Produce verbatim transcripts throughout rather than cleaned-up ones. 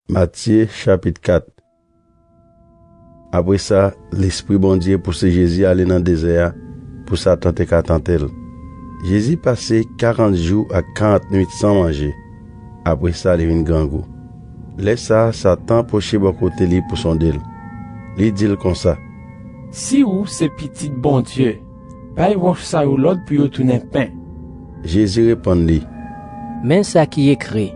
Matye chapit kat. Apre sa, Lespri Bondye pouse Jezi ale nan dezè a pou Satan te ka tante l. Jezi pase karant jou ak karant nuit san manje. Apre sa, li vin grangou. Lè sa a, Satan pwoche bò kote li pou sonde l. Li di l konsa: Si ou se Pitit Bondye, bay wòch sa yo lòd pou yo tounen pen. Jezi reponn li: Men sa ki ekri: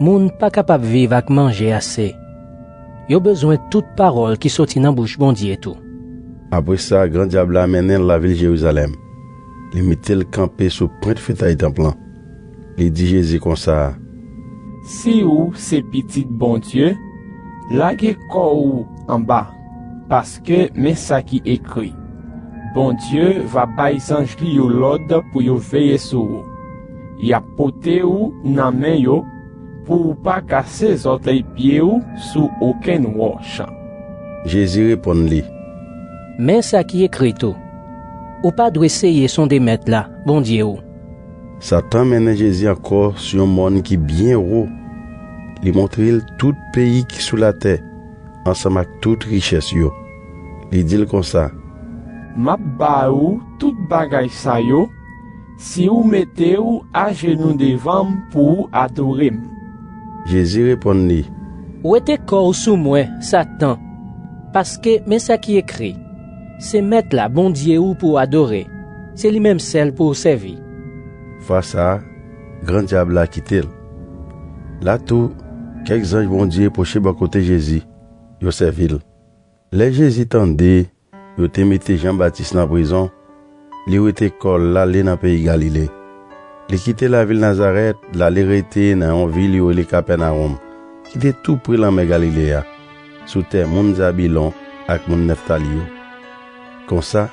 Moun pa kapab viv ak manje ase. Yo bezwen tout pawòl ki soti nan bouch Bondye tou. Apre sa, gran dyab la mennen l lavil Jerizalèm. Li mete l kanpe sou pwent fetay tanp lan. Li di Jezi konsa: Si ou se Pitit Bondye, lage kò ou anba, paske men sa ki ekri: Bondye va bay zanj li yo lòd pou yo veye sou ou. Y ap pote ou nan men yo pou ou pa kase zòtèy pye ou sou okenn wòch. Jezi reponn li: Men sa ki ekri tou: Ou pa dwe seye sonde Mèt la, Bondye ou. Satan mennen Jezi ankò sou yon mòn ki byen wo. Li montre l tout peyi ki sou latè, ansanm ak tout richès yo. Li di l konsa: M ap ba ou tout bagay sa yo, si ou mete ou ajenou devan m pou ou adore m. Jezi reponn li: Wete kò w sou mwen, Satan, paske men sa ki ekri: Se Mèt la, Bondye ou, pou w adore, se li menm sèl pou w sèvi. Fwa sa a, gran dyab la kite l. La tou, kèk zanj Bondye pwoche bò kote Jezi, yo sèvi l. Lè Jezi tande yo te mete Jan Batis nan prizon, li wete kò l, l ale nan peyi Galile. Li kite lavil Nazarèt, l ale rete nan yon vil yo rele Kapènawòm, ki te tou pre lanmè Galile a, sou tè moun Zabilon ak moun Neftali yo. Konsa,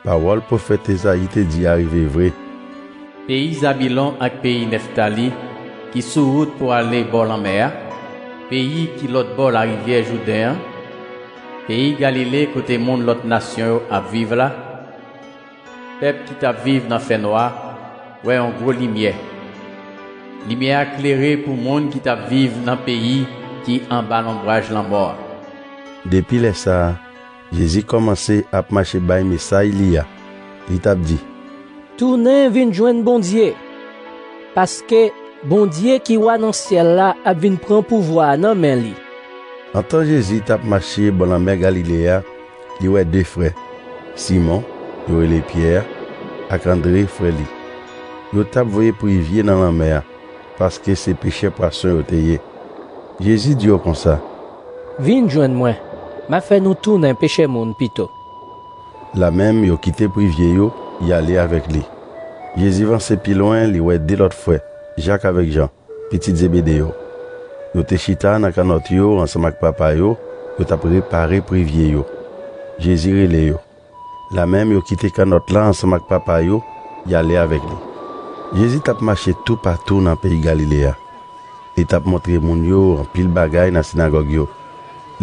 pawòl pwofèt Ezayi te di a rive vre: Peyi Zabilon ak peyi Neftali, ki sou wout pou ale bò lanmè a, peyi ki lòt bò larivyè Jouden an, peyi Galile kote moun lòt nasyon yo ap viv la, pèp ki t ap viv nan fènwa wè yon gwo limyè. Limyè a klere pou moun ki t ap viv nan peyi ki anba lonbraj lanmò a. Depi lè sa a, Jezi kòmanse ap mache bay mesay li a. Li t ap di: Tounen vin jwenn Bondye, paske Bondye ki wa nan syèl la ap vin pran pouvwa a nan men li. Antan Jezi t ap mache bò lanmè Galile a, li wè de frè, Simon, yo rele Pyè, ak Andre, frè li. Yo t ap voye privye nan lanmè a, paske se pechè pwason yo te ye. Jezi di yo konsa: Vin jwenn mwen, m a fè nou tounen pechè moun pito. Lamenm, yo kite privye yo, y ale avèk li. Jezi vanse pi lwen, li wè de lòt frè, Jak avèk Jan, pitit Zebede yo. Yo te chita nan kannòt yo ansanm ak papa yo, yo t ap repare privye yo. Jezi rele yo. Lamenm, yo kite kannòt la ansanm ak papa yo, y ale avèk li. Jezi t ap mache toupatou nan peyi Galile a. Li t ap montre moun yo anpil bagay nan sinagòg yo.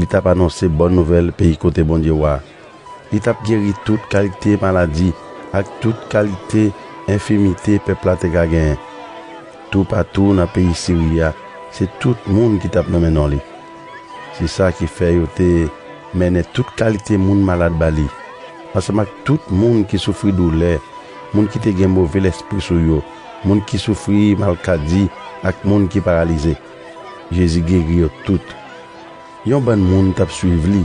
Li t ap anonse bòn nouvèl peyi kote Bondye wa a. Li t ap geri tout kalite maladi ak tout kalite enfimite pèp la te ka genyen. Toupatou nan peyi Siri a, se tout moun ki t ap nonmen non li. Se sa ki fè yo te mennen tout kalite moun malad ba li, ansanm ak tout moun ki soufri doulè, moun ki te gen move lespri sou yo, moun ki soufri malkadi ak moun ki paralize. Jezi geri yo tout. Yon bann moun t ap suiv li.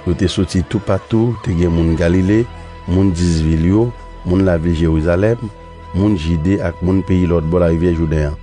Yo te soti toupatou, te gen moun Galile, moun dis vil yo, moun lavil Jerizalèm, moun Jide ak moun peyi lòtbò larivyè Jouden an.